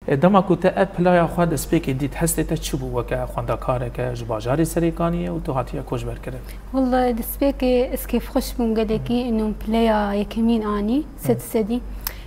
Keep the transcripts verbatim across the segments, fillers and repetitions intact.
E, dema ku te ev pilaya xwe destpêkê dît, hestê te çi bû weke xwendekareke ji bajarê Serêkaniyê û tu hatiye koçberkirin? Wele destpêkê ez kêfxweş bûm gelekî, ino pileya yekemîn anî, sed sedî.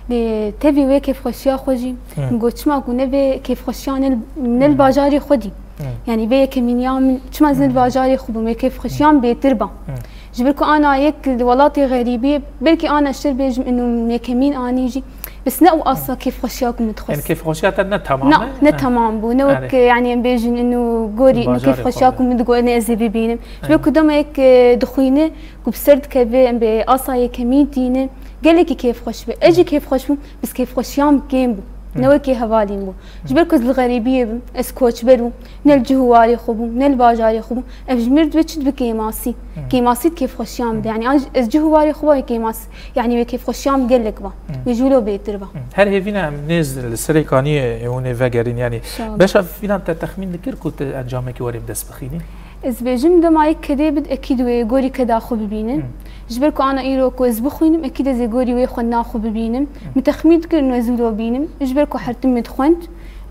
Lê tevî wê kêfxweşiya xwe jî, Hmm. min got, çima ku ne vê kêfxweşiya ne li, ne li Hmm. bajarê xwe dî. Hmm. Yanî vê yekemîniya min, çima ez ne li Hmm. bajarê xwe bûm, wê kêfxweşiya min bêtir ba. Hmm. Ji ber ku ana yek li welatê xerîbî, belkî ana ji te bêjim, ino min yekemîn anî jî, bes ne ew asa kêfxweşiya ku min dixwest. Yani kêfxweşiya te ne tamam Na, e? ne Eh. tamam bû. Ne wek, Erê. yani, em bêjin, ino gorî, ino Bajarê kêfxweşiya xwe ku de. min digot, ne ez ê bibînim. Ji ber Aynen. ku dema yek, e, dixwîne, ku bi ser dikeve, em bê asa yekemîn tîne, gelekî kêfxweş be. Ez jî kêfxweş bûm, bes kêfxweşiya min kêm bû. Ne Hı. wekî hevalî min bû. Ji ber ku ez li xerîbiyê bim, ez koçber bûm, ne li cih û warê xwe bûm, ne li bajarê xwe bûm. Ev ji mir dibe çi dibe kêmasî. Hı. Kêmasî di kêfxweşiya min de. Hı. Yani an ez cih û warê xwe ba wê kêmasî. Yani wê kêfxweşiya min gelek ba. Hı. Wê ji wilo bêtir ba. Hı. Her hêvîna em nêz li Serêkaniyê ê hûn ê vegerin. Yani İnşallah. beşa vînan te texmîn dikir ku tu encamekî werê bi dest bixînî? Ez bêjim dema yek kedê bid ekîd wê gorî keda xwe bibînim. Hı. Ji ber ku ana îro ku ez bixwînim, ekîd ez ê gorî wê xwendina xwe bibînim. Hı. Min texmîn dikir û ez wilo bînim. Ji ber ku her tim min dixwend,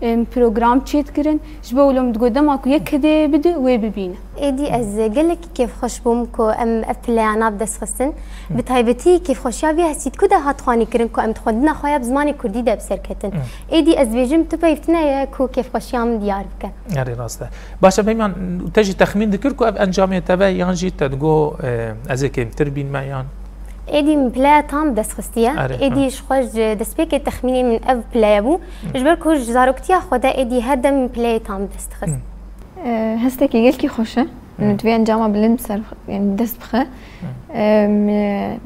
em, program çêdikirin. Ji bo wilo min digot dema ku yek kedê bide wê bibîne. Êdî ez gelekî kêfxweş bûm ku em ev pileya nav dest xistin. Hı. Bi taybetî kêfxweşiya vê hestî ku de hat xwanîkirin ku em di xwendina xwe ya bi zimanê kurdî de bi ser ketin. Hı. Êdî ez dibêjim tu peyv tune ye ku kêfxweşiya min diyar bike. Erê rast e. Baş e Peyman, te jî texmîn dikir ku ev encamê te be yan jî te digo, e, ez ê kêmtir bînme yan? Êdî min pileye tam dest xistiye. Erê, Êdî ha. ji xwe ji destpêkê texmînê min ev pileye bû. Hı. Ji ber ku ji zaroktiya xwe de êdî her dem min pileyê tam dest dixist. Hı. E, hestekî gelkî xweş e. Hı. Min divê encama bilind ser, yani dest bixe. Hı. E, min,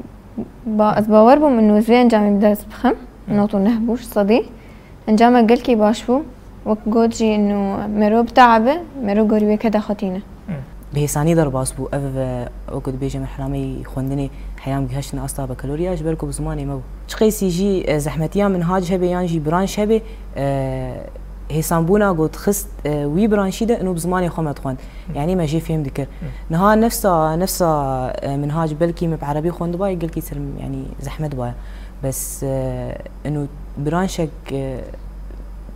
ba, ez bawer bûm min divê encamê bi dest bixim. Hı. Newt û neh bû ji sedî. Encama gelkî baş bû. Wek got jî, ino mero biteabe, mero gorî wê keda xwe tîne. Bi hêsanî derbas bû. Ev, e, wekî dibêje merhlemeyî xwendinê heya em gihaştine asta bakalorya, ji ber ku bi zimanê me bû. Çiqasî jî, e, zehmetiya minhac hebe yan jî branş hebe, e, hêsanbûna ku dixist, e, wî branşî de ino bi zimanê xwe me dixwend. Yanî me jê fêm dikir. Niha nefsa, nefsa, e, minhac belkî me bi erebî xwendibaye, gelkî ser, yanî zehmet baye. Bes, e, ino branşek, e,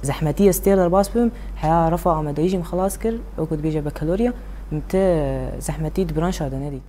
zehmetî ez tê derbas bibim, heya refa amadeyî jî min xelas kir, wekî dibêje bakalorya, min ti zehmetî di branşa de nedît.